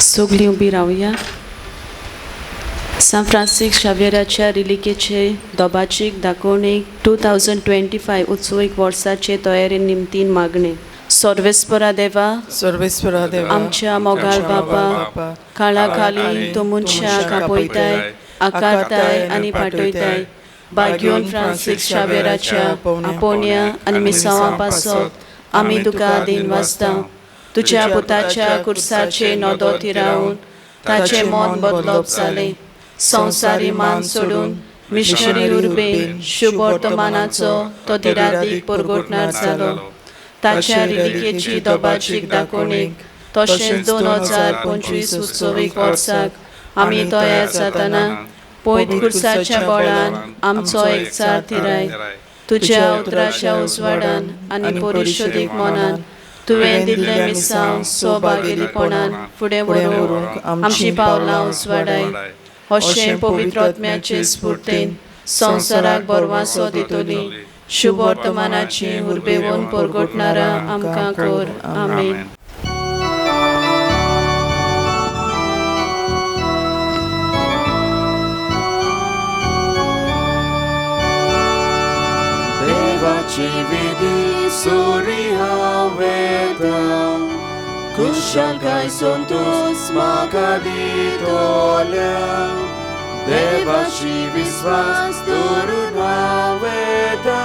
सगलीं उबी रावया. सांत फ्रांसीस शावेराच्या रिलिकेचे दोबाचीक दाखोवणेक 2025 उत्सवीक वर्साचे तयारे निमतीन मागणें. सर्वेस्परा देवा, सर्वेस्परा देवा, आमच्या मोगाळ बापा, काळा खाली तूं मनशाक आपयताय, आकारताय आनी पाठयताय. बाग्योन फ्रांसीस शावेराच्या आपोवण्या आनी मिसांवां पासत आमी तुका दिनवासता. तुज्या पुताच्या कुर्साचे नदो थिरावन ताचें मन बदलप जालें. संवसारी मान सोडून मिशनरी उर्बेन शुभवर्तमानाचो तो दिरादीक परगटणार जालो. ताच्या रिलिकेची दोबाचीक दाखोवणेक तशेंच 2025 उत्सवीक वर्साक आमी तयार जातना पयत कुर्साच्या बळान आमचो एकचार थिराय. तुज्या उतराच्या उजवाडान आनी परिशोदीक मनान तुवें दिल्लें मिसांव सौभागेलीपणान फुडें व्हरूंक आमची पावलां उजवाडाय. अशें पवित्र आत्म्याचे स्फूर्तेन संवसाराक बरवासो दितली शुभवर्तमानाची उर्बेवन परगटणारा आमकां कर. आमेन. देवाची विधी सुरी हांव वेता, खुशालकाय संतोस म्हाका दितोल्या. देवाशी विस्वास धरून हांव वेता,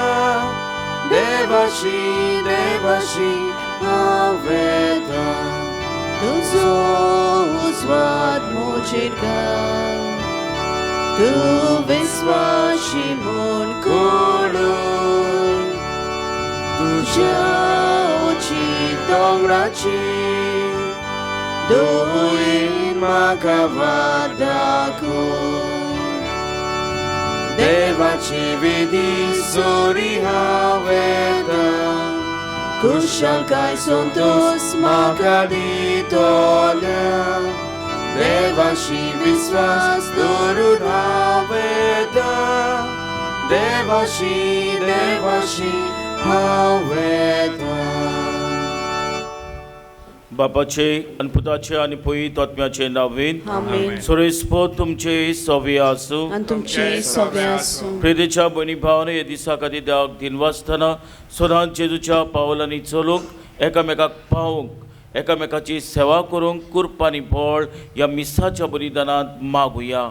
देवाशी देवाशी हांव वेता. तुजो उजवाड म्हजेर घाल, तूं विस्वाशी म्हूण कळय. तुज्या उचीत दोंगराची दुयेन म्हाका वाट दाखय. देवाची विधी सुरी हांव वेता, खुशालकाय संतोस म्हाका दितोल्या. देवाशी विस्वास धरून हांव वेता, देवाशी देवाशी हांव वेता. बापाचे आनी पुताचे आनी पवित्र आत्म्याचे नांवेन. आमेन. सुरेस्पद तुमचे सवे आसूं. आनी तुमचे सगळे आसूं. प्रेरीच्या भयणी भावान, हे दिसा खातीर देवाक दिनवासतना सदांच जेजूच्या पावलांनी चलूंक, एकामेकाक पावूंक, एकामेकाची सेवा करूंक कुर्प आनी बळ ह्या मिसाच्या बलिदानांत मागुया.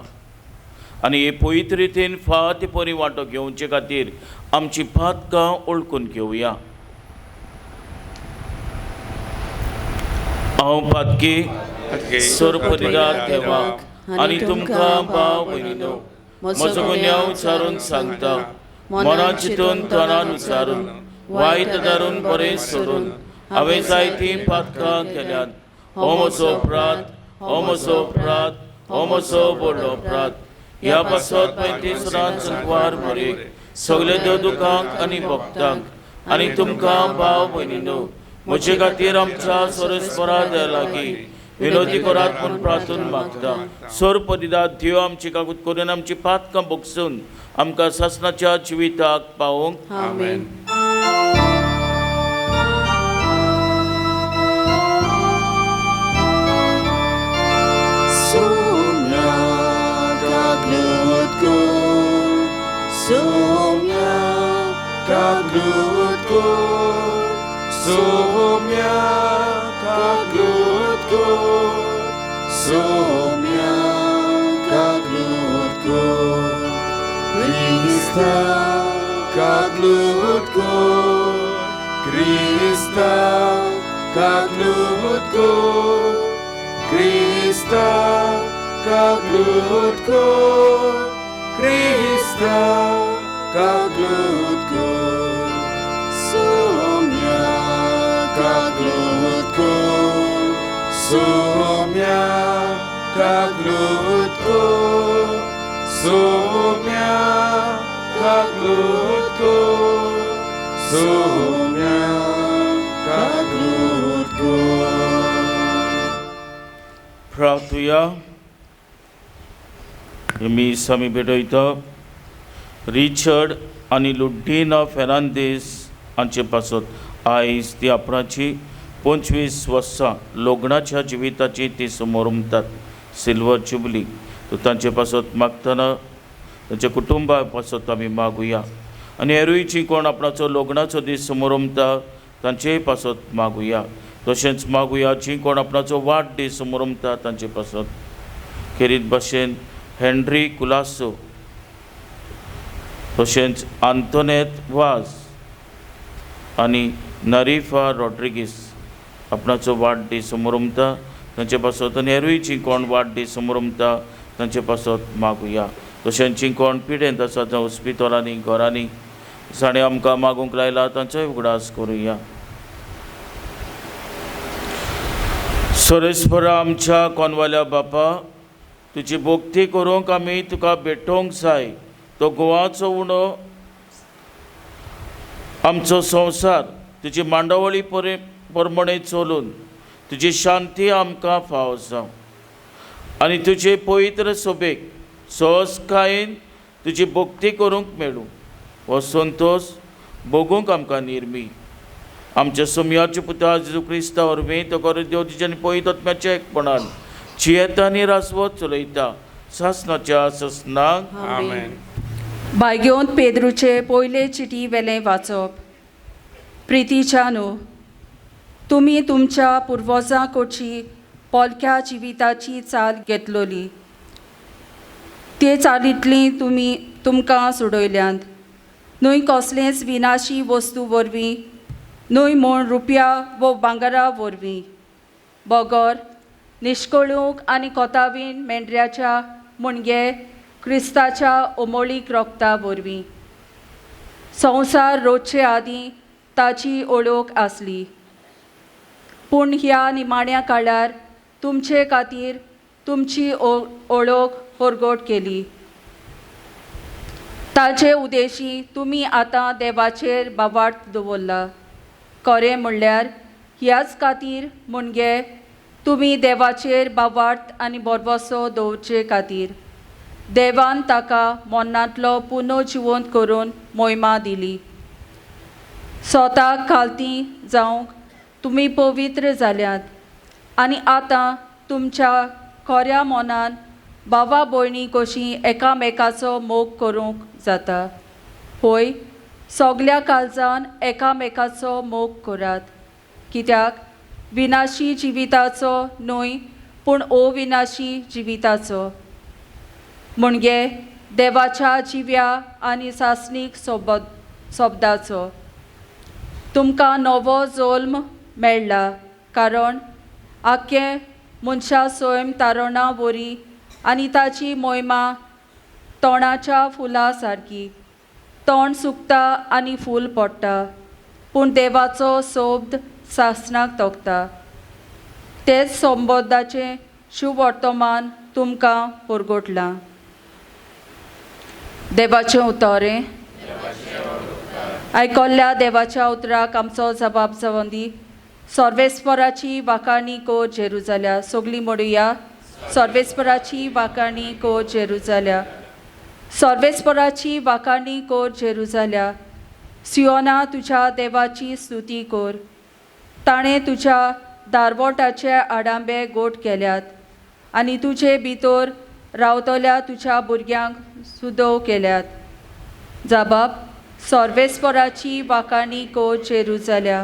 आनी हे पवित्र रितीन फावती परी वांटो घेवचे खातीर आमची पातकां ओळखून घेवया. हांव पातकी सरपरिदार देवाक आनी तुमकां भाव भयणीनो म्हजो गुन्यांव उचारून सांगता. मनां चिंतून, तोंडान उचारून, वायट धरून, बरें सोडून हांवें जायतीं पातकां केल्यात. हो म्हजो अपराध, हो म्हजो अपराध, हो म्हजो व्हडलो अपराध. ह्या पासत 35 रात मरेक सगळे देव दुखांक आनी भक्तांक आनी तुमकां भाव भयणीनो म्हजे खातीर आमच्या सरस्परा लागीं विनोदी करात म्हूण प्रार्थून मागता. सोर पदिदात देव आमची कागूत करून आमची पातकां बोगसून आमकां सासणाच्या जिविताक पावोवंक. आमेन. Sumya kaglutko, sumya kaglutko, sumya kaglutko, sumya kaglutko, Krista kaglutko, Krista kaglutko, Krista kaglutko, Krista kaglutko, sumya kaglutko, sumya kaglutko, sumya kaglutko, sumya kaglutko. प्रार्थुया. मीस आमी भेटयता रिचर्ड आनी लुड्डिना फेर्नांदीस हांचे पासत. आयज ती आपणाची 25 वर्सां लग्नाच्या जिविताची ती समोरमतात सिल्वर जुबली. तो तांचे पासत मागतना तांच्या कुटुंबा पासत आमी मागुया आनी हेरूय जी कोण आपणाचो लग्नाचो दीस समोरमता तांचेय पासत मागुया. तशेंच मागुया जी कोण आपणाचो वाडदीस समोरमता तांचे पासत, खेरीत भाशेन हेनरी कुलासो, तशेंच आंतोनेत वाज आनी नरीफा रॉड्रिगीस आपणाचो वाडदीस समोरमता तांचे पासत आनी हेरूय जी कोण वाडदीस समोरमता तांचे पासत मागुया. तशेंच जी कोण पिडेंत आसा जावं हॉस्पिटलांनी घरांनी जाणें आमकां मागूंक लायला तांचोय उगडास करुया. सोरेस्परा आमच्या कोनवाल्या बापा, तुजी भक्ती करूंक आमी तुका भेटोवंक जाय. तो गोवाचो उणो आमचो संवसार तुजी मांडावळी प्रमाणे चलून तुजी शांती आमकां फाव जावं आनी तुजे पवित्र सोबेक सहजकायेन तुजी भक्ती करूंक मेळूं. हो संतोश भोगूंक आमकां निर्मी आमच्या सोमयाच्या पुता जेजू क्रिस्ता वरवीं तो करून देव तुज्या आनी पवित्र आत्म्याच्या एकपणान जियेता आनी रासवत चलयता सासनाच्या ससनाक. आमेन. भाग्योंत पेद्रूचे पयले चिटी वेलें वाचप. प्रितीच्यानू, तुमी तुमच्या पुर्वजां कडची पोलक्या जिविताची चाल घेतलोली, ते चालींतली तुमी तुमकां सोडयल्यांत, न्हय कसलेंच विनाशी वस्तू वरवीं, न्हय म्हूण रुपया वो भांगरा वरवीं, बगर निश्कळूंक आनी कोतावीन मेंढऱ्याच्या म्हणजे क्रिस्ताच्या ओमोळीक रोगता वरवीं. संवसार रोजचे आदीं ताची ओळख आसली, पूण ह्या निमाण्या काळार तुमचे खातीर तुमची ओळख परगट केली. ताचे उदेशी तुमी आतां देवाचेर बावार्थ दवरला. खरें म्हणल्यार ह्याच खातीर म्हणजे तुमी देवाचेर बावार्थ आनी भरवसो दवरचे खातीर देवान ताका मरणांतलो पुनो जिवंत करून मोहिमा दिली. स्वताक खालती जावंक तुमी पवित्र जाल्यात आनी आतां तुमच्या खऱ्या मनान भावा भयणी कशी एकामेकाचो मोग करूंक जाता. होय, सगल्या काळजान एकामेकाचो मोग करात, कित्याक विनाशी जिविताचो न्हय पूण अविनाशी जिविताचो म्हणजे देवाच्या जिव्या आनी सासणीक शब्दाचो तुमकां नवो जल्म मेळ्ळा, कारण आख्खें मनशा सैम तारणा वरी आनी ताची मोहिमा तोंडाच्या फुलां सारकी. तोंड सुकता आनी फूल पडटा, पूण देवाचो शब्द सासणाक तोखता. तेच संबोधाचें शुवर्तमान तुमकां परगटलां. देवाचें उतरें आयकल्ल्या देवाच्या उतराक आमचो जबाब जावंदी. सर्वेस्पराची वाखाणी को जेरुजाल्या. सगळीं म्हणुया, सर्वेस्पराची वाखाणी को जेरुजाल्या, सर्वेस्पराची वाखाणी कोर जेरुजाल्या. सियोना तुज्या देवाची स्तुती कोर, ताणें तुज्या दारवोटाचे आडांबे गोट केल्यात आनी तुजे भितर रावतल्या तुज्या भुरग्यांक सुदोव केल्यात. जबाब सर्वेस्पराची वाखाणी को जेरुजाल्या.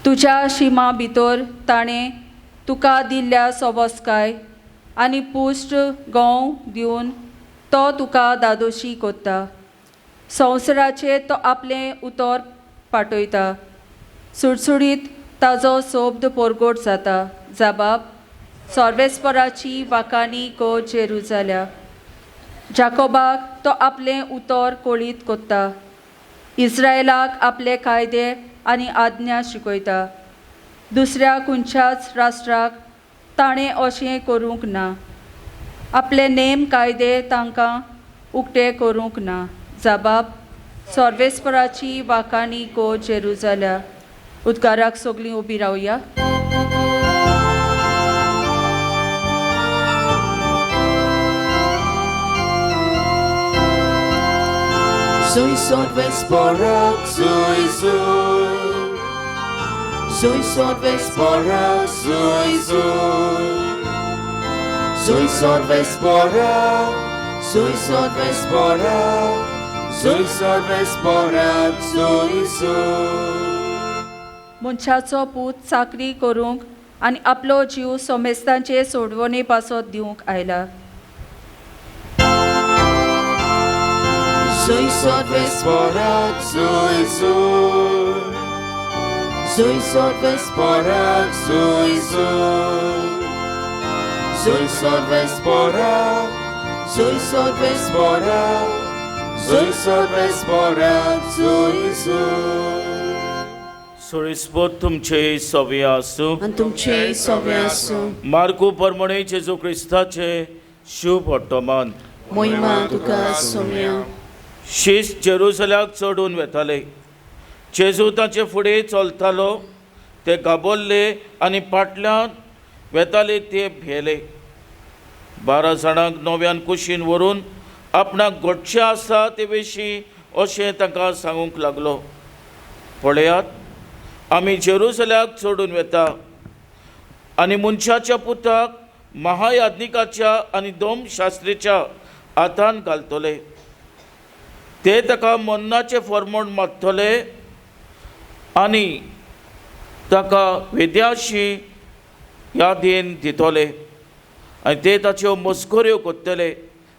तुज्या शिमा भितर ताणें तुका दिल्ल्या सोबसकाय आनी पुश्ट गंव दिवन तो तुका दादोशी कोत्ता. संवसाराचेर तो आपलें उतर पाठयता, सुडसुडीत ताजो शब्द परगट जाता. जबाब सर्वेस्पराची वाखाणी को जेरुजाल्या. जाकोबाक तो आपलें उतर कळीत कोत्ता, इस्रायलाक आपले कायदे आनी आज्ञा शिकयता. दुसऱ्या खंयच्याच राष्ट्राक ताणें अशें करूंक ना, आपले नेम कायदे तांकां उक्ते करूंक ना. जबाब सर्वेस्पराची वाखाणी को जेरुजाल्या. उद्गाराक सगळीं उबी रावया. Sui sorves porak, sui sui. Zuj Sorvespora, Zuj Zuj. Zuj Sorvespora, Zuj Sorvespora, Zuj Sorvespora, Zuj Zuj. मनशाचो पूत चाकरी करूंक आनी आपलो जीव सोमेस्तांचे सोडवणे पासत दिवंक आयला. Zuj Sorvespora, Zuj Zuj. Zuj Sorvespora, Zuj Zuj. Zuj Sorvespora, Zuj Sorvespora, Zuj Sorvespora, Zuj Zuj. सोळीस्पोत तुमचे सवे आसूं आनी तुमचे सवे आसूं. मार्कू परमणे जेजू क्रिस्ताचे शुभ वर्तमान. मोहिमा तुका सोम्या. शीस जेरुसल्याक चडून वेताले. जेजू ताचे फुडें चलतालो. ते गाबोल्ले आनी फाटल्यान वेताले ते भियेले. 12 जाणांक नव्यान कुशीन व्हरून आपणाक घडचें आसा ते विशीं अशें तांकां सांगूंक लागलो. पळयात, आमी जेरुसल्याक चडून वेता आनी मनशाच्या पुताक महायाज्ञिकाच्या आनी दोमशास्त्रीच्या हातान घालतले. ते ताका मरणाचें फॉर्मोण मारतले आनी ताका वेद्याशी यादीन दितले आनी ते ताच्यो मस्कऱ्यो करतले,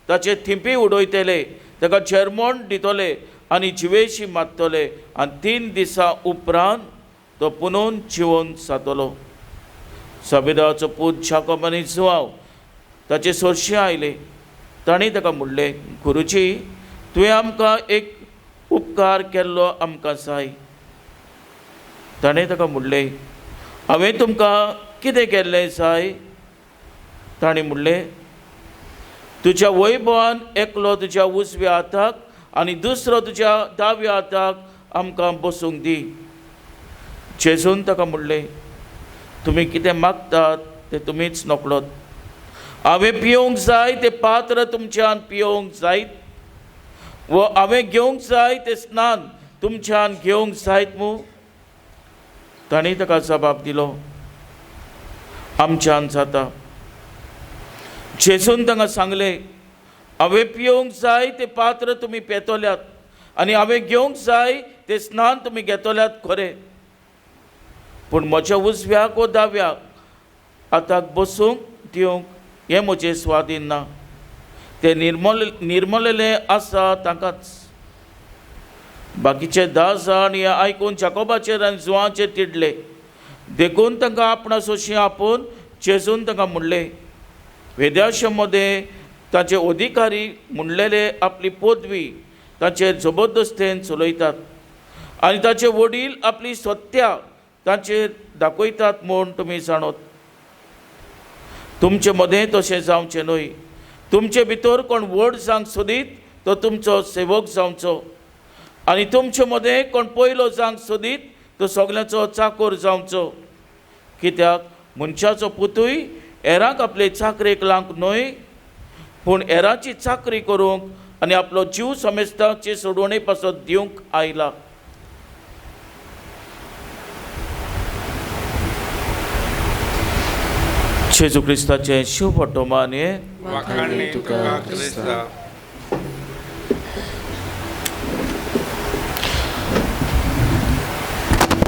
ताचे थिंपी उडयतले, ताका झेरमोण दितले आनी जिवेशी मारतले आनी 3 दिसां उपरांत तो पुनून जिवन जातलो. सबेदाचो पूत जाकोब आनी जुआंव ताचे सरशीं आयले. तांणी ताका म्हणलें, गुरुजी, तुवें आमकां एक उपकार केल्लो आमकां जाय. ताणें ताका म्हणलें, हांवें तुमकां कितें केल्लें जाय? ताणें म्हणलें, तुज्या वैभवान एकलो तुज्या उजव्या हाताक आनी दुसरो तुज्या दाव्या हाताक आमकां बसूंक दी. जेजून ताका म्हणलें, तुमी कितें मागतात तें तुमीच नकळत. हांवें पिवंक जाय तें पात्र तुमच्यान पिवंक जायत वो हांवें घेवंक जाय तें स्नान तुमच्यान घेवंक जायत मू? तांणी ताका जबाब दिलो, आमच्यान जाता. जेजून तांकां सांगलें, हांवें पिवंक जाय तें पात्र तुमी पेतल्यात आनी हांवें घेवंक जाय तें स्नान तुमी घेतल्यात खरें, पूण म्हज्या उजव्याक वो दाव्याक आताक बसूंक दिवंक हें म्हजें स्वाधीन ना. तें निर्मलेलें आसा तांकांच. बाकीचे 10 जाण हें आयकून जाकोबाचेर आनी जुआंचेर तिडले. देखून तांकां आपणा सोशी आपोवन जेजून तांकां म्हणलें, वेद्याशे मदें ताचे अधिकारी म्हणलेले आपली पदवी ताचेर जबरदस्तेन चलयतात आनी ताचे वडील आपली सत्या ताचेर दाखयतात म्हूण तुमी जाणत. तुमचे मदें तशें जावचें न्हय. तुमचे भितर कोण व्हड जावंक सोदीत तो तुमचो सेवक जावचो आनी तुमचे मदें कोण पयलो जावंक सोदीत तो सगल्यांचो चाकोर जावचो. कित्याक मनशाचो पुतूय हेरांक आपले चाकरेक लावंक न्हय, पूण हेरांची चाकरी करूंक आनी आपलो जीव समेस्तांचे सोडवणे पासत दिवंक आयला. जेजू क्रिस्ताचें शुभ वर्तमान हें. वाखाणणी तुका क्रिस्ता.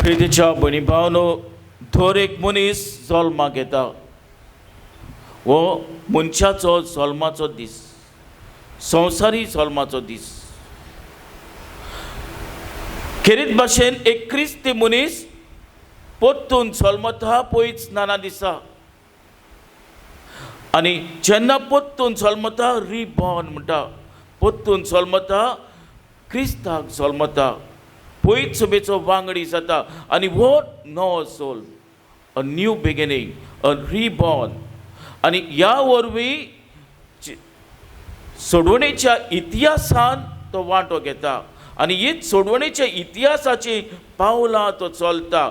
प्रितीच्या भयणी भावनो, दर एक मनीस जल्माक येता. हो मनशाचो जल्माचो दीस, संवसारी जल्माचो दीस. खेरीत भाशेन एक क्रिस्ती मनीस परतून जल्मता पयच नाना दिसा आनी जेन्ना परतून जल्मता रिबॉर्न म्हणटा, परतून जल्मता क्रिस्ताक जल्मता, पयच सभेचो वांगडी जाता आनी हो नवो जल्म, a new beginning, a reborn. आनी ह्या वरवीं सोडवणेच्या इतिहासान तो वांटो घेता आनी हीच सोडवणेच्या इतिहासाची पावलां तो चलता.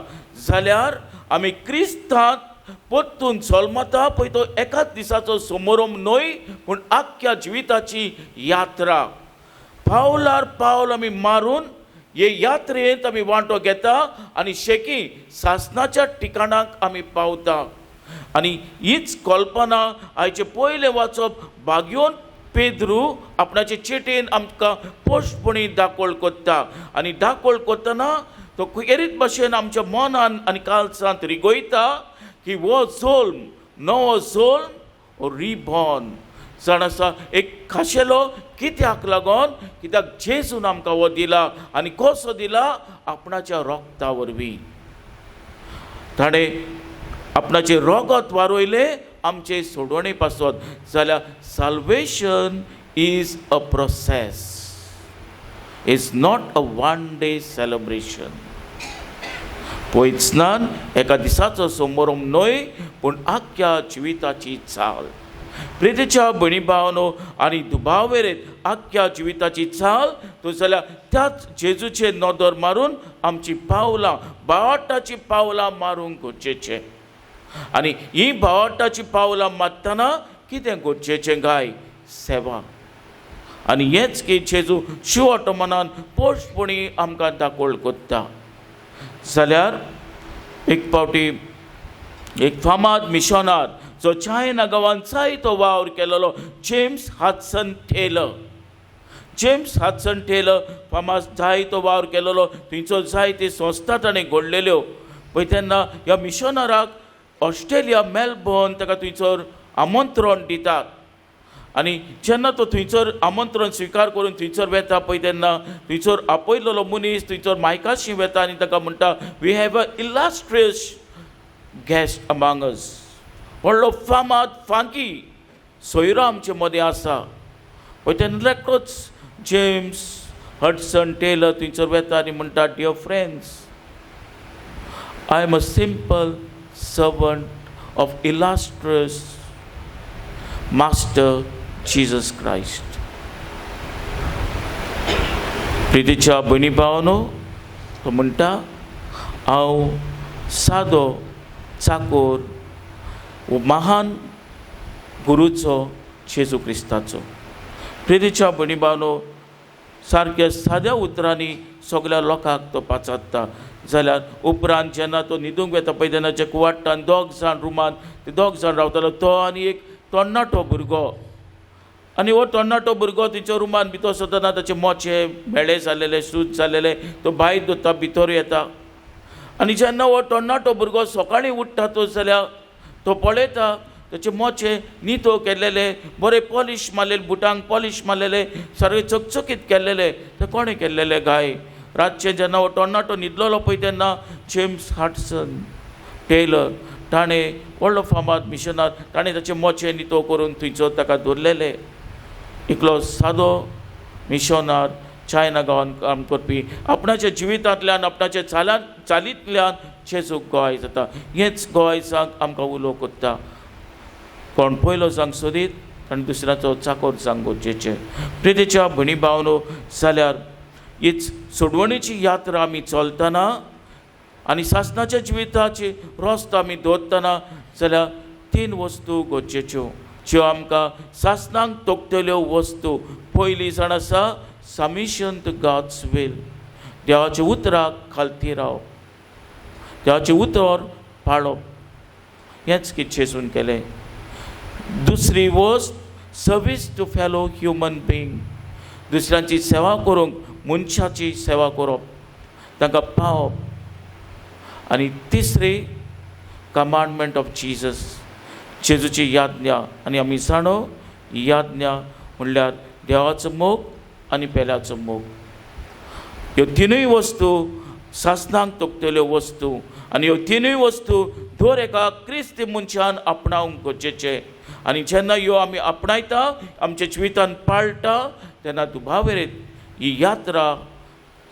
जाल्यार आमी क्रिस्तांत परतून जल्मता पळय तो एकाच दिसाचो समारंभ न्हय, पूण आख्ख्या जिविताची यात्रा. पावलार पावल आमी मारून हे यात्रेंत आमी वांटो घेता आनी शेकी सासणाच्या ठिकाणाक आमी पावता. आनी हीच कल्पना आयचें पयलें वाचप बागयोन पेद्रू आपणाचे चिटीन आमकां पोस्टपणी दाखोवल कोत्ता. आनी दाखोवल कोत्तना तो एरीत भशेन आमच्या मनान आनी कालसांत रिगोयता की हो जोल्म, नवो जोल्म, हो रिबॉर्न जाण आसा एक खाशेलो. कित्याक लागोन? कित्याक जेजून आमकां हो दिला. आनी कसो दिला? आपणाच्या रोगता वरवीं. ताणें आपणाचें रोगत वारयलें आमचे सोडवणे पासत. जाल्यार salvation is a process, is not a one day celebration. पयचनान एका दिसाचो समारंभ न्हय, पूण आख्ख्या जिविताची चाल. प्रितीच्या भयणी भावनो आनी दुबावेरेत आख्ख्या जिविताची चाल तो जाल्यार त्याच जेजूचे नदर मारून आमची पावलां, बावाटाची पावलां मारूंक गरजेचें. आनी ही बावाटाची पावलां मारतना कितें गरजेचें गाय? सेवा. आनी हेंच की जेजू शिवट मनान पोस्टपणी आमकां दाखोवल कोत्ता. जाल्यार एक फावटी एक फामाद मिशनार जो चायना गांवांत जायतो वावर केलेलो, James Hudson Taylor. James Hudson Taylor फामाद जायतो वावर केलेलो, थंयचो जायती संस्था ताणें घडलेल्यो. पळय तेन्ना ह्या मिशनराक ऑस्ट्रेलिया मेलबर्न ताका थंयसर आमंत्रण दितात. आनी जेन्ना तो थंयसर आमंत्रण स्विकार करून थंयसर वेता पळय तेन्ना थंयसर आपयलेलो मनीस थंयसर मायकाशी वेता आनी ताका म्हणटा, we have a illustrious guest among us. व्हडलो फामाद फांकी सोयरो आमचे मदें आसा. पळय तेन्ना एकटोच जेम्स हडसन टेलर थंयसर वेता आनी म्हणटा, dear friends, I am a simple servant of illustrious master Jesus Christ. प्रितीच्या भयणी भावनो, तो म्हणटा, हांव सादो चाकोर महान गुरूचो जेजू क्रिस्ताचो. प्रितीच्या भयणी भावनो, सारक्या साद्या उतरांनी सगळ्या लोकांक तो पाचारता. जाल्यार उपरांत जेन्ना तो न्हिदूंक वेता पळय तेन्ना जे कुवाट्टान दोग जाण रुमान ते दोग जाण रावतालो, तो आनी एक तरणाटो भुरगो. आनी हो तरणाटो भुरगो तेच्या रुमान भितर सरतना ताचे मोचे म्हेळे जालेले, सूज जालेले, तो भायर धरता, भितर येता. आनी जेन्ना हो तरणाटो भुरगो सकाळीं उठ्ठा तो जाल्यार तो पळयता ताचे मोचे नितो केल्लेले, बरे पॉलिश मारलेले, बुटांक पॉलिश मारलेले, सारके चकचकीत केल्लेले. ते कोणें केल्लेले गाय? रातचें जेन्ना हो तरणाटो न्हिदलेलो पळय तेन्ना जेम्स हाडसन टेलर ताणें व्हडलो फामाद मिशनार ताणें ताचे मोचे नितो करून थंयचो ताका दवरलेले. एकलो सादो मिशनार चायना गांवांत काम करपी आपणाच्या जिवितांतल्यान आपणाच्या चालींतल्यान जेजूक गोवाय जाता. हेंच गोवाय सांग आमकां उलो कोत्ता. कोण पयलो जावंक सोदीत आनी दुसऱ्याचो चाकोर जावंक गरजेचें. प्रितीच्या भयणी भावनो, जाल्यार हीच सोडवणीची यात्रा आमी चलतना आनी सासणाच्या जिविताची रस्तो आमी दवरतना जाल्यार तीन वस्तू गरजेच्यो ज्यो आमकां सासणाक तोखतल्यो वस्तू. पयली जाण आसा सबमिशन टू गॉड्स will, देवाच्या उतराक खालती रावप, देवाचें उतर पाळप, हेंच कितें जेजून केलें. दुसरी वस्त service to fellow human being, दुसऱ्यांची सेवा करूंक, मनशाची सेवा करप, तांकां पावप. आनी तिसरी कमांडमेंट ऑफ जीजस, जेजूची याज्ञा. आनी आमी जाणो याज्ञा म्हणल्यार देवाचो मोग आनी पेल्याचो मोग. ह्यो तिनूय वस्तू सासणाक तोखतल्यो वस्तू आनी ह्यो तिनूय वस्तू दर एका क्रिस्ती मनशान आपणावंक गरजेचें. आनी जेन्ना ह्यो आमी आपणायता, आमच्या जिवितान पाळटा, तेन्ना दुबावेरेत ही यात्रा,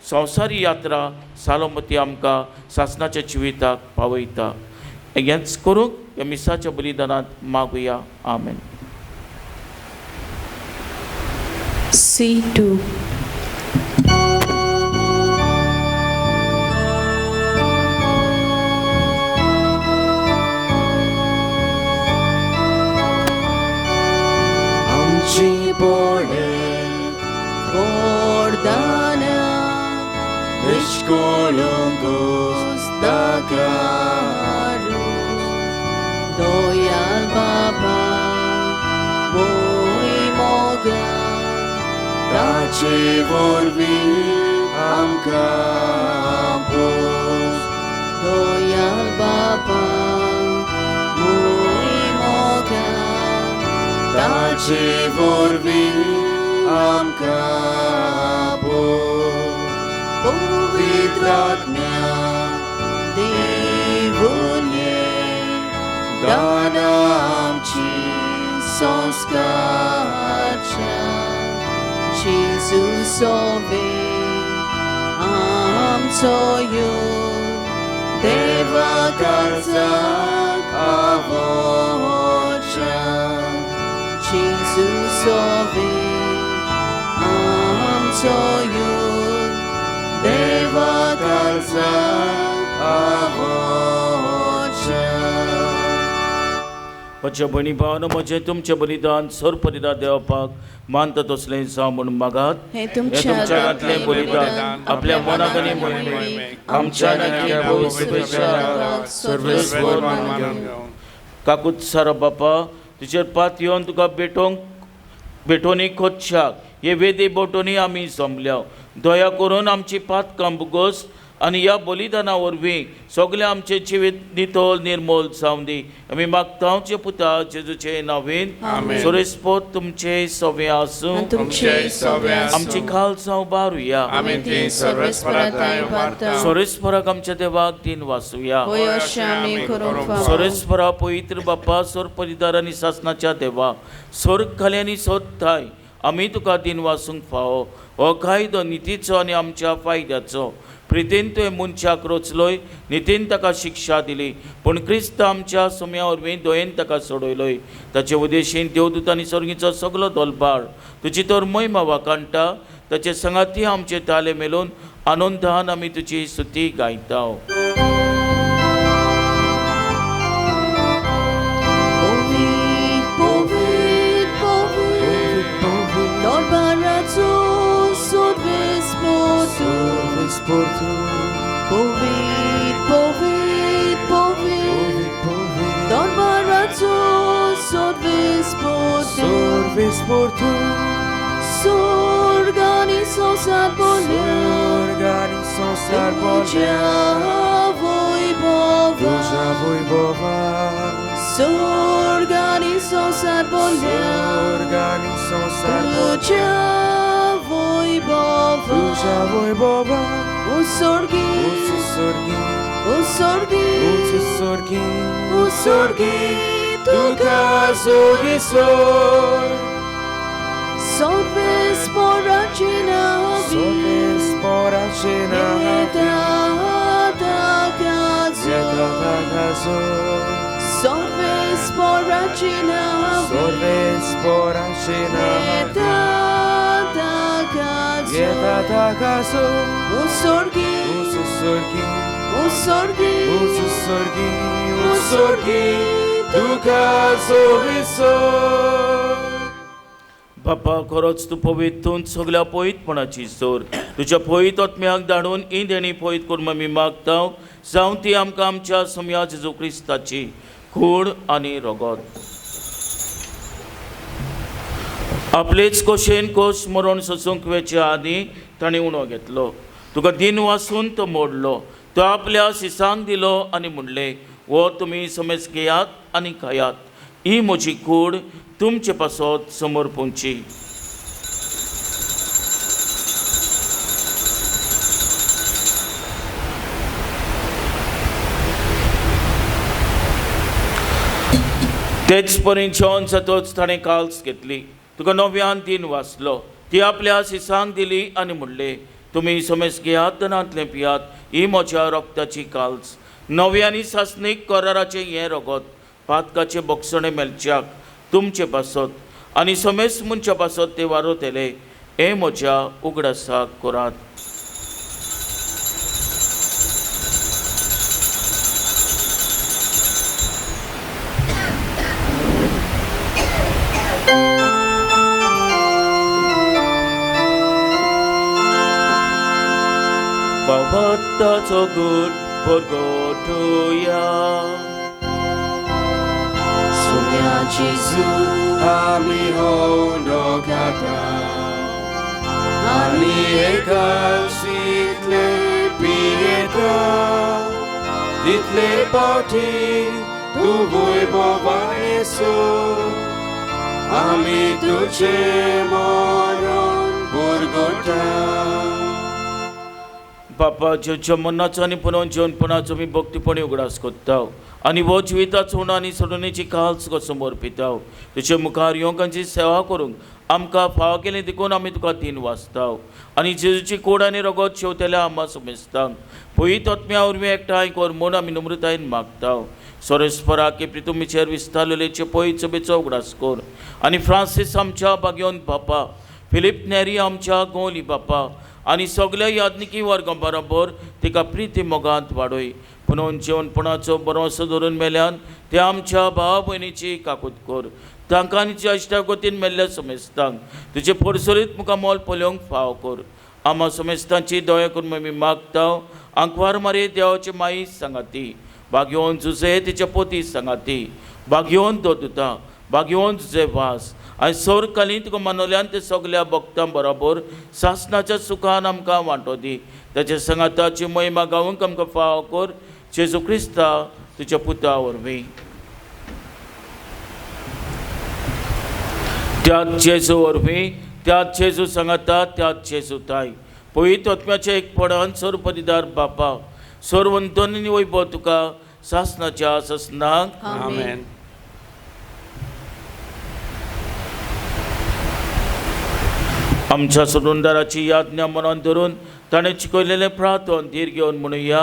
संवसारी यात्रा सालोमती आमकां सासणाच्या जिविताक पावयता. हेंच करूंक ह्या मिसाच्या बलिदानांत मागुया. आमेन. C2. आमची बोडे गोडदाना निश्कोळंगोस दाकारूस दयाल बाबा वय मोगा ताचे वरवीं आमकां पोस दयाल बाबा वय मोगा ताचे वरवीं आमकां पोस पवित्र आत्म्या देवून ये दान आमची संस्कारच्या जेजू सोवे आमचो यो देवा काळजाक आवोच्या जेजू सोवे आमचो यो देवा काळजाक आवोच्या. म्हज्या भयणी भावानो म्हजें तुमचें बलिदान सरपरिदा देवपाक मानता तसलें जावं म्हूण मागात. हे तुमच्या हातांतलें बलिदान आपल्या मनाक आनी मोहिमेक आमच्या सर्वेस्पर मानून घेवं. काकूत सारा बापा तुजेर पात येवन तुका भेटोवंक भेटोवणी खोदशाक हे वेदी बोटोनी आमी जमल्या. दया करून आमची पातकां बुगोस आनी ह्या बलिदाना वरवीं सगळें आमचें जिवीत नितळ निर्मोल जावं दी. आमी मागता जे पुता जेजूचे नांवेन. सोरेस्पोत तुमचे सवे आसूं. आमची खाल जावं बारुया. सोरेस्पराक आमच्या देवाक दिन वाचुया. सोरेस्परा पवित्र बापा सोर परिदार आनी सासनाच्या देवा सोर खाली आनी सोदताय आमी तुका दिन वाचूंक फावो. हो कायदो नितीचो आनी आमच्या फायद्याचो. प्रितीन तुवें मनशाक रोचलोय नितीन ताका शिक्षा दिली पूण क्रिस्त आमच्या सुम्या वरवीं दोयेन ताका सोडयलोय. ताचे उदेशीन देवदूत आनी स्वर्गीचो सगलो दोलबाळ तुजी तर महिमा वाखाणटा. ताचे संगाती आमचे ताले मेलोवन आनंदान आमी तुजी स्तुती गायता. Povit, povit, povit, Dormarazu sorvesportu, Sorganizo sarbolea, Duja voi bova, Sorganizo sarbolea, Duja voi bova, Duja voi bova. Usorgi, usorgi, usorgi, usorgi, tuka sorgi sor. Sorves poracina vi, sorves poracina vi, yeta sorves poracina vi, sorves poracina yeta Yetakazo, usorgi, usorgi, usorgi, usorgi, usorgi, tuka sorgisor. बापा खरोच तूं पवित्र सगळ्या पवित्रपणाची सोर तुज्या पवित्र आत्म्याक धाडून ही देणी पवित्र करून आमी मागता जावं ती आमकां आमच्या सम्या जेजू क्रिस्ताची कूड आनी रगत. आपलेच कोशेन कोश मरण सोसूंक वेच्या आदीं ताणें उणो घेतलो. तुका दिन वासून तो मोडलो. तो आपल्या सिसांक दिलो आनी म्हणलें हो तुमी समेज घेयात आनी खायात. ही म्हजी कूड तुमचे पासत समर्पूंची. तेच परी जेवण जातच ताणें काल्स घेतली. तुका नव्यान दिन वाचलो. ती आपल्या सिसांक दिली आनी म्हणलें तुमी समेज घेयात तणांतलें पियात. ही म्हज्या रक्ताची काल्स नव्यानी सासणीक कराराचें हें रगत पातकाचें बोगसणें मेळच्याक तुमचे पासत आनी समेज मनच्या पासत ते वारोतले. हें म्हज्या उगडासाक करात. बाबा जिविताचो गूण परगटुया. सोम्या जेजू आमी हो उंडो खाता आनी एकाशींतले पियेता तितले पावटी तूं वैभवान येसो आमी तुजें मरण परगटा. बापा जेच्या मनाचो आनी पुनोवन जेवणपणाचो आमी भक्तीपणी उगडास करता आनी हो जिविताचो उणो आनी सोडोवणेची काल्स तुका समर्पिता. तुजे मुखार येवंक सेवा करूंक आमकां फावो केली देखून आमी तुका तीन वाचता आनी जेजूची कोड आनी रगत शेवतेल्या आमा समेस्तांक पयत आत्म्या वरवीं एकठांय कर म्हूण आमी नम्रतायेन मागता. सोरेस्परा की प्रितुमीचेर विस्तारलेलेचे पयत सभेचो उगडास कर आनी फ्रांसीस आमच्या बागयोन बापा, फिलीप नेरी आमच्या गोली बापा आनी सगल्या याज्ञिकी वर्गां बरोबर तिका प्रिती मोगांत वाडय. पुनोवन जेवणपणाचो बरोसो धरून मेल्यान ते आमच्या भाव भयणीची काकूत कर. तांकां आनी ज्येश्ठा गतीन मेल्ल्या समेस्तांक तुजे पोरसरीत मुखार मोल पळोवंक फाव कर. आमा समेस्तांची दया करून आमी मागता. आंकवार मारी देवाची माई सांगाती, बागयोवन जुजे तिच्या पोती सांगाती, बागयोवन दोदुता, बागयोवन जुजे वास आनी सौर कालीन तुका मनोल्यान ते सगल्या भक्तां बरोबर सासनाच्या सुखान आमकां वांटो दी. ताच्या सांगाताची महिमा गावंक आमकां फाव कर जेजू क्रिस्ता तुज्या पुता वरवीं. त्याच जेजू वरवीं, त्याच जेजू सांगाता, त्याच जेजू ताय पवित्र आत्म्याच्या एकपणान सर्वपदिदार बापा सर्वंतन आनी वैभव तुका सासनाच्या सासनाक. आमेन. आमच्या सोडूनदाराची याज्ञा मनान धरून ताणें शिकयलेलें प्रार्थन धीर घेवन म्हणुया.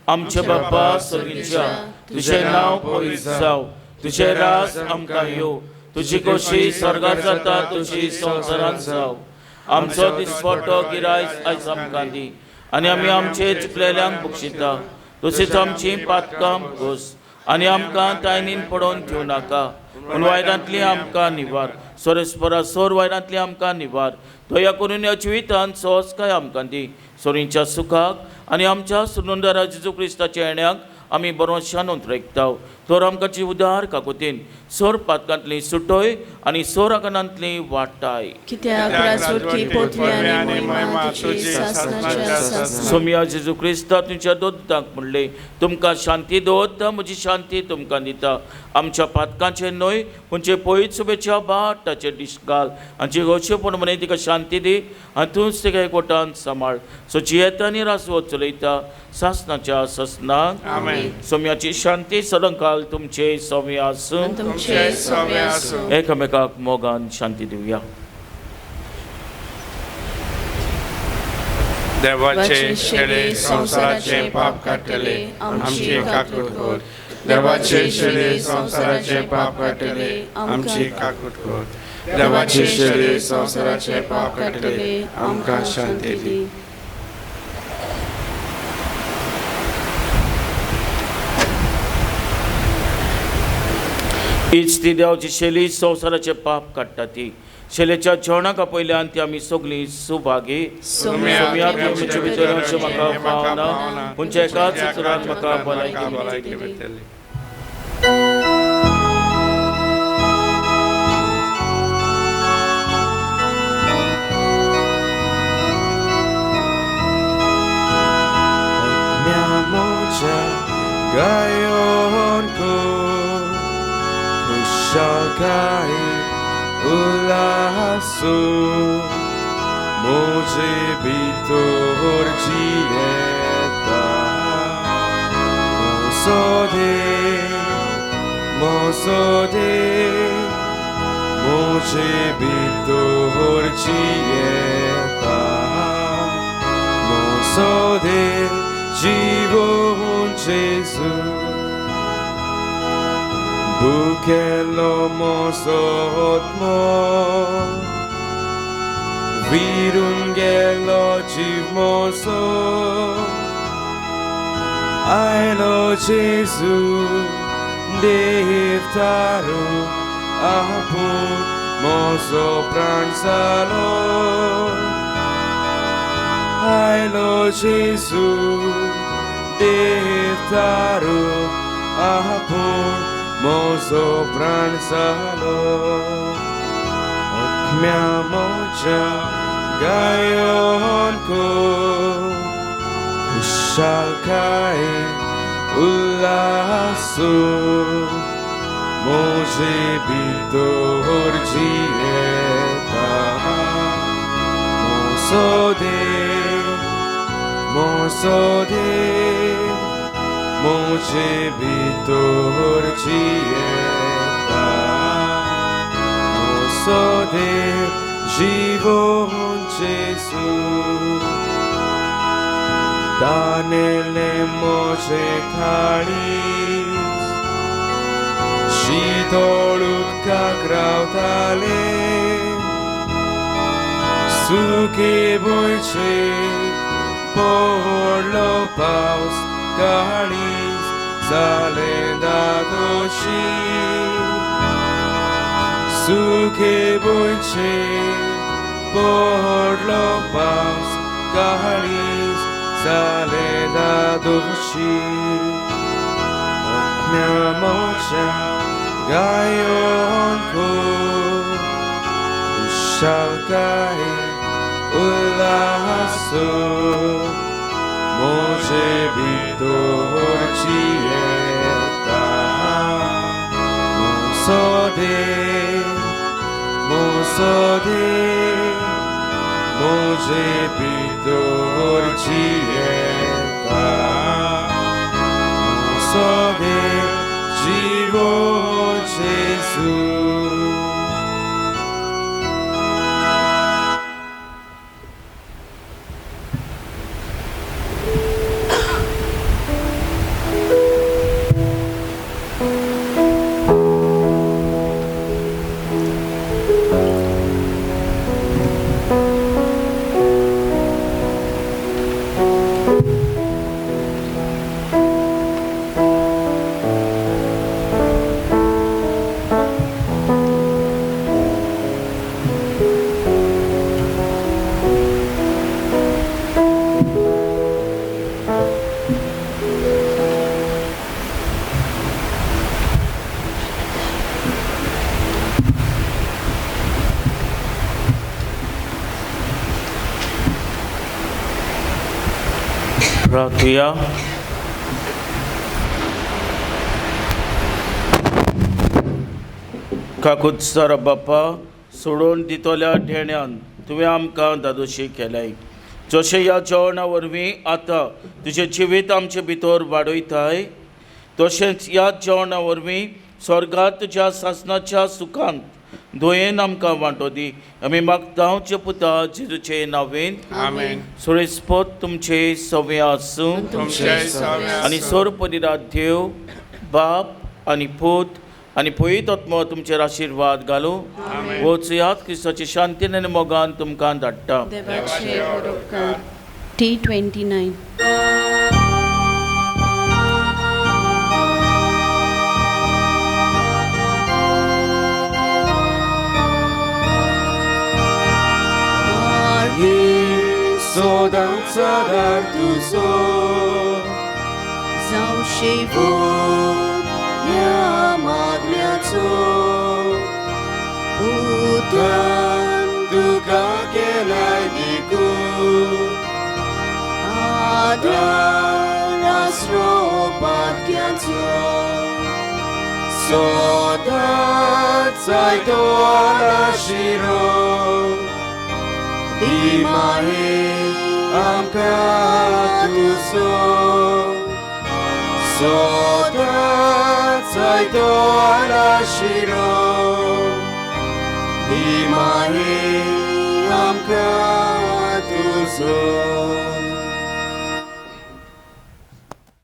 आमचे बापा सर्गीच्या, तुजें नांव पवित्र जावं, तुजें राज आमकां येवं, तुजी खोशी स्वर्गार जाता तशी संवसारांत जावं. आमचो दिसपट्टो गिरायस आयज आमकां दी आनी आमी आमचे चुकलेल्यांक बक्षिता तशीच आमची पातकां घोस आनी आमकां तायनीन पडोवन घेवं नाका, पूण वायटांतली आमकां निवार. सोरेस्परा सोर वायटांतली आमकां निवार. दया करून ह्या जिवितांत सहजकाय आमकां दी. सोरींच्या सुखाक आनी आमच्या सुनंदरा जेजू क्रिस्ताच्या येण्याक आमी बरोशान उतरेकता. तर आमकां जी उदार काकुतीन सोर पातकांतली सुटोय आनी सोर आगनांतली वाटाय. सोमिया जेजू क्रिस्ता तुमच्या दोतांक म्हणलें, तुमकां शांती दवरता, म्हजी शांती तुमकां दिता. आमच्या पातकांचें न्हय पूण पयत सुबेच्या बाट ताचेर दिश्ट घाल आनी गोशेपण म्हणे तिका शांती दी आनी तूंच तिका एकवटान सांबाळ. सो जियेता आनी रासवत चलयता सासनाच्या सासनाक. सोम्याची शांती सदांकाल तुमचे सौम्य आसूं. एकामेकाक मोगान शांती दिवया. देवाचे शेळे संवसाराचे पाप काडटले आमची काकूट कर. देवाचे शेळे संवसाराचे पाप काडटले आमची काकूट कर. देवाचे शेळे संवसाराचे पाप काडटले आमकां शांती दी. हीच ती देवाची शेली संवसाराचे पाप काडटा. ती शेलेच्या जेवणाक पयल्यान ती आमी सगळीं सुभागी. सोम्या तुमचे भितर अशें म्हाका पावना, पूण एकाच उतरान म्हाका भलायकी मेळटली. गायोन को खुशालकाय उल्लासो मोजे भितर जियेता मोसोदे मोसोदे मोजे भितर जियेता मोसोदे जीवन जेजू भुकेलो मोसो आत्मो विरून गेलो जीव मोसो आयलो जेजू देव तारो आपूण मोसो प्राण जालो आयलो जेजू देव तारो आपूण म्हजो प्राण जालो आत्म्या म्हज्या गायोन कर खुशालकायेन उल्हासो म्हजे भितर जियेता म्हजो देव म्हजो देव म्हजे भितर जियेता म्हजो देव जिवोन जेजू दानेले म्हजे काळीज शीतळ उदकाक रावताले सुके भुंयचेर पडलो पावस काळीज जालें धादोशी सुके भुंयचेर पडलो पावस काळीज जालें धादोशी आत्म्या म्हज्या गायोन कर खुशालकायेन उल्हासो म्हजे भितर जियेता म्हजो देव म्हजो देव म्हजे भितर जियेता म्हजो देव जिवोन जेजू. प्रार्थुया. काकुत्सर बापा सोडून दितल्या ढेण्यान तुवें आमकां दादोशी केल्याय जशें ह्या जेवणा वरवीं आतां तुजें जिवीत आमचे भितर वाडयताय तशेंच ह्या जेवणा वरवीं स्वर्गात तुज्या सासणाच्या सुखांत दोयेन आमकां वांटो दी. आमी मागता जे पुता जेजूचे नांवेन. आमेन. सुरेस्पत तुमचे सवे आसूं आनी सोरपदिरात देव बाप आनी पूत आनी पवित्र आत्मो तुमचेर आशिर्वाद घालूं. वचयात क्रिस्ताचे शांतीन आनी मोगान तुमकां धाडटा. T29. सदांच आदार तुजो जावं शेवून ह्या मागण्याचो पुतान तुका केलाय देखून आदार आसरो पातक्याचो सदांच जायतो आशिरो दिमाहे आमकां तुजो सदांच जायतो आशिरो दिमाहे आमकां तुजो.